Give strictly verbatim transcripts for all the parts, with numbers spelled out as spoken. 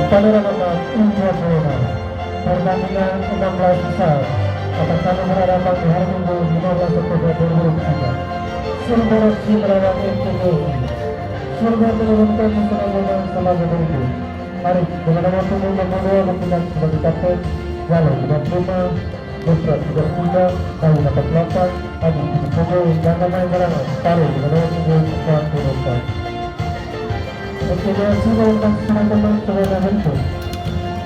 Panorama U dua puluh enam, pertandingan enam belas besar akan saling berhadapan di hari Minggu lima belas Oktober dua ribu dua puluh tiga. Silver F C melawan M T T I. Silver menurunkan sejumlah pemain sebagai berikut: Arif, dengan nomor punggung dua puluh dua, bertindak sebagai kapten. Jalo, dengan lima, Nusrat tiga puluh tiga, Bayu delapan puluh delapan, Adi tujuh puluh, dan pemain cadangan, Taro dengan nomor punggung empat puluh empat. Oke, dengan semua tentang pemain-pemain sudah terbentuk.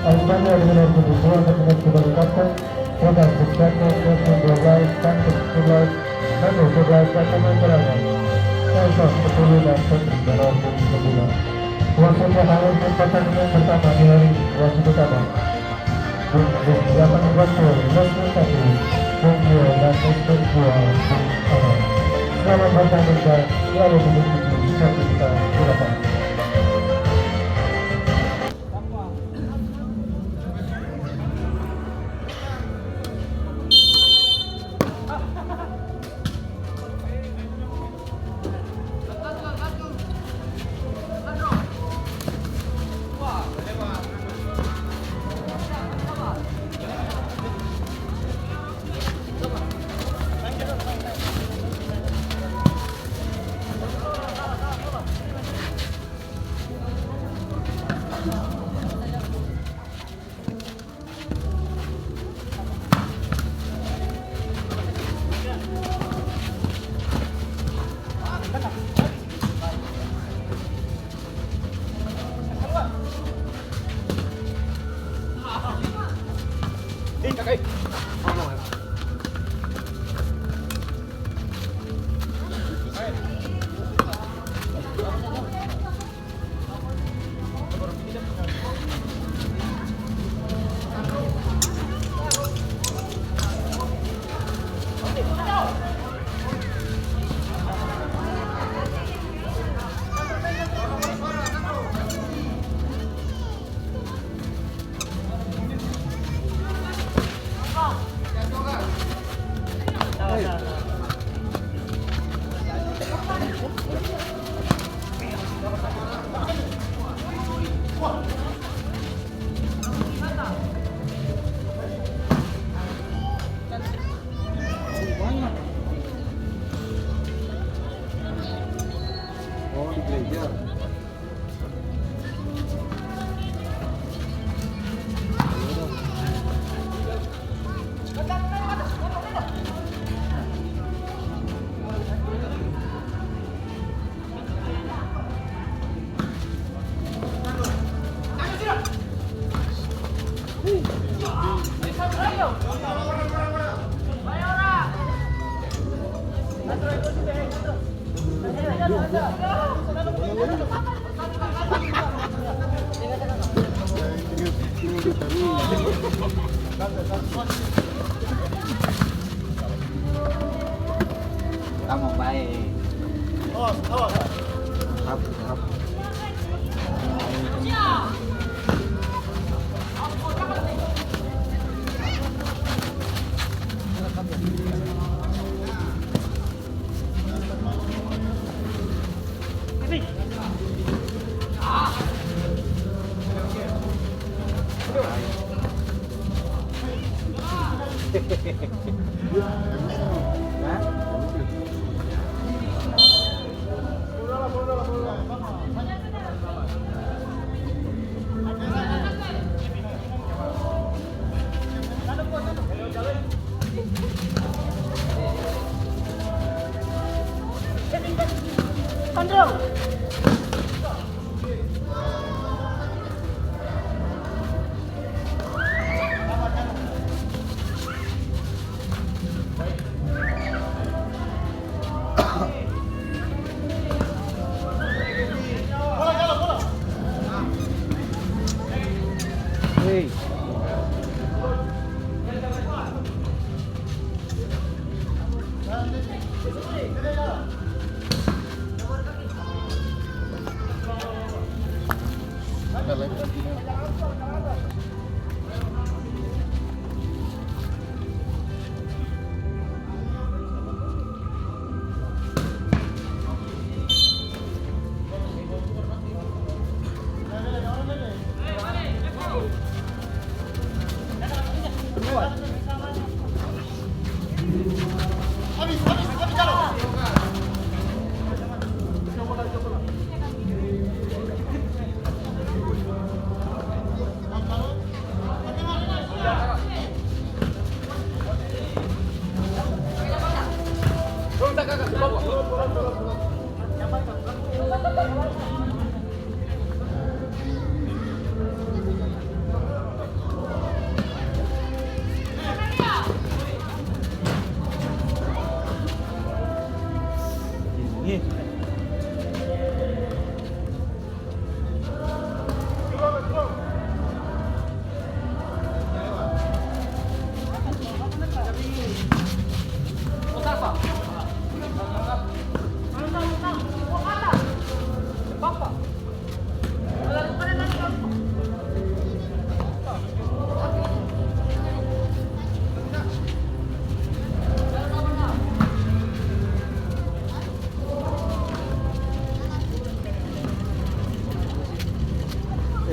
Alexander dengan nomor punggung dua, bertindak sebagai kapten, Rodas, Suprianto, Nelson dua belas, Santos sebelas, Nando sebelas, dan pemain cadangan, Nelson sepuluh, dan Patrick dengan nomor punggung sembilan. Wasit yang hadir untuk pertandingan pertama di hari wasit utama. Yang dibantu oleh Leslie Satu, Bung Tio, dan Leslie Dua, Bung Anang. Selamat bertanding dan selalu mengikuti sukacita di lapangan. Tamang bae. Awas, awas. Hap, hap.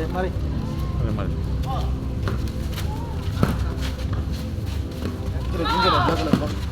Mari. Mari, mari. Tenang, tenang, tenang.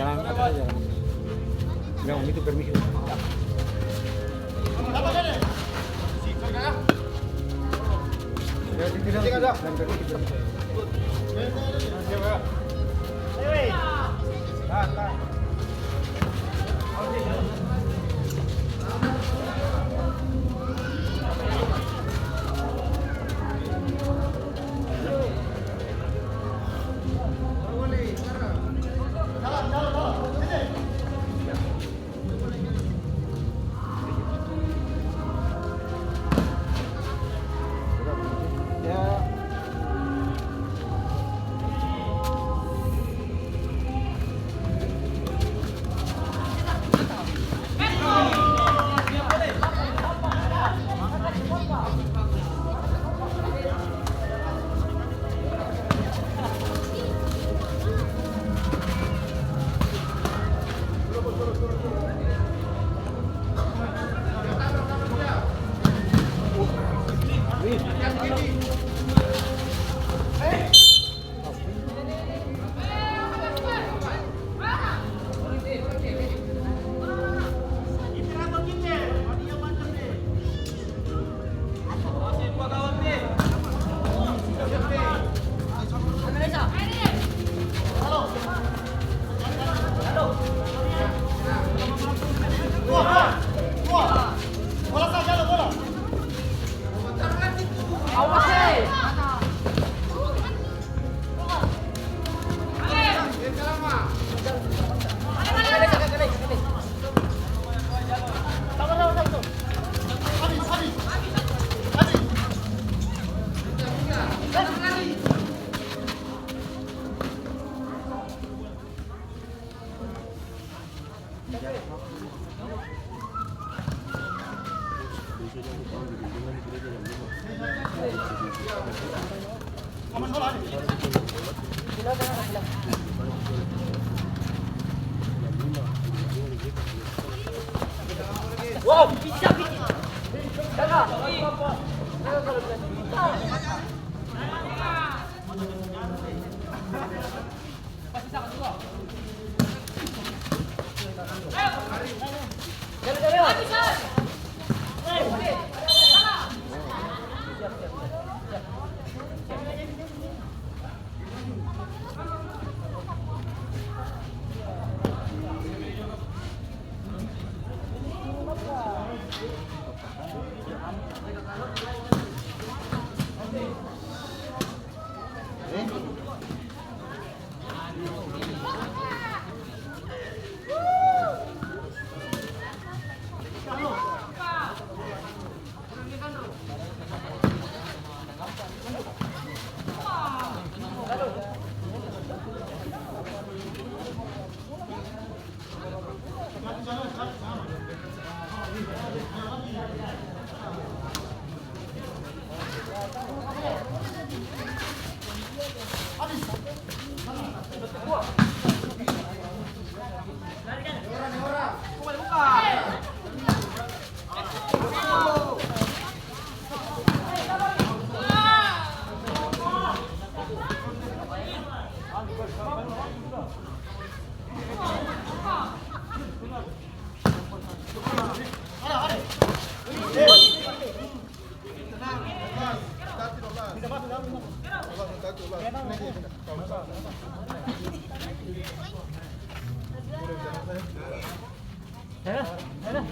Jalan kaki aja. Bilang itu permisi. Dadah, dadah,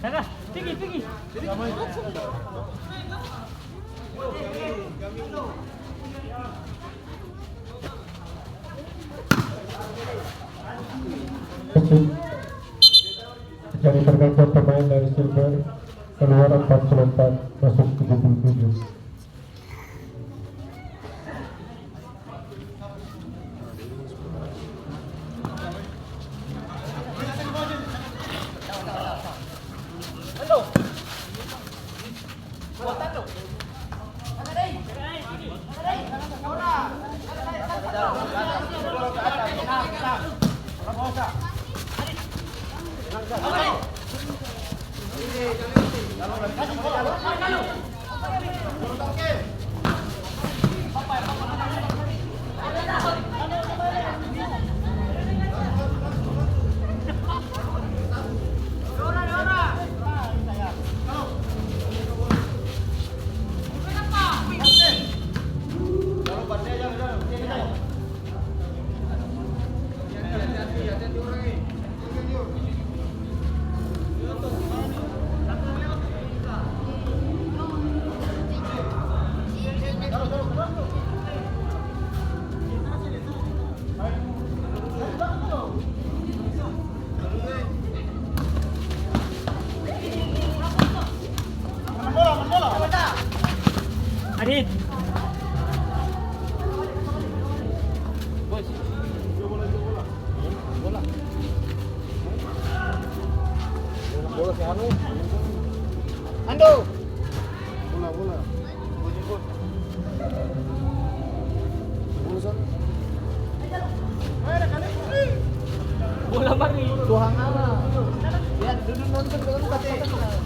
dadah, pigi, pigi. Jadi pergantian pemain dari Silver, keluar empat puluh empat, masuk tujuh puluh tujuh. Adit. Bola. Bola si anu. Ando. Bola, bola. Bola sana. Bola baru. Tuhan Allah. Ya, duduk nonton, duduk nonton.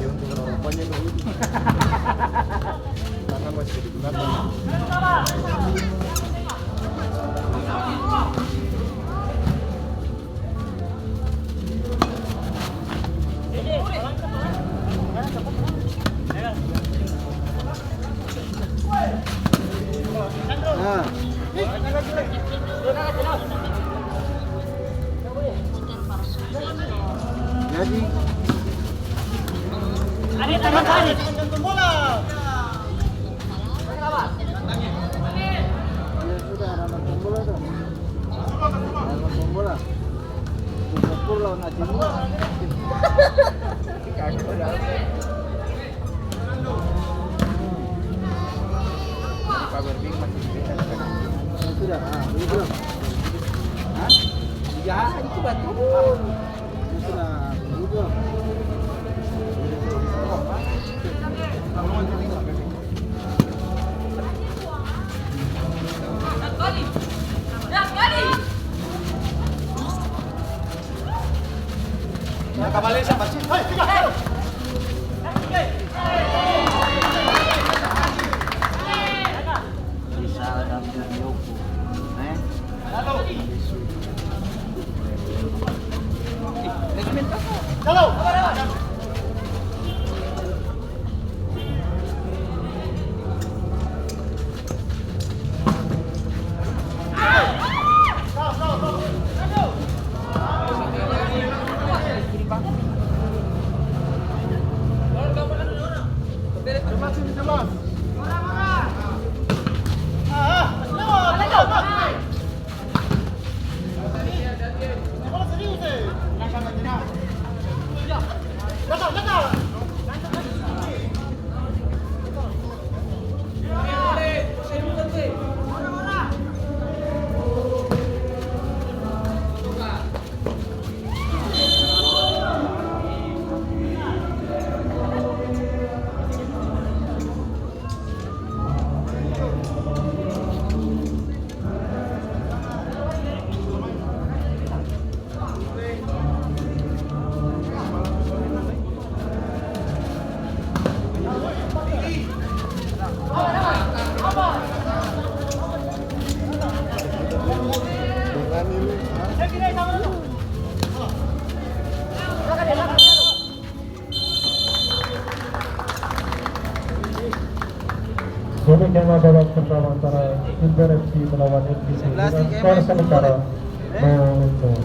Dia untuk rokoknya dulu. Tangan masih di belakang. Nah. Jadi. Ya sudah, ada nonton bola tuh. Ada nonton bola. Singapura lawan Argentina. Power Bank masih bisa. Sudah, ah, beli belum? Hah? Ya, itu batul. Ini sudah beli belum? Demikianlah babak pertama antara Silver F C melawan N P C dengan skor sementara nol nol.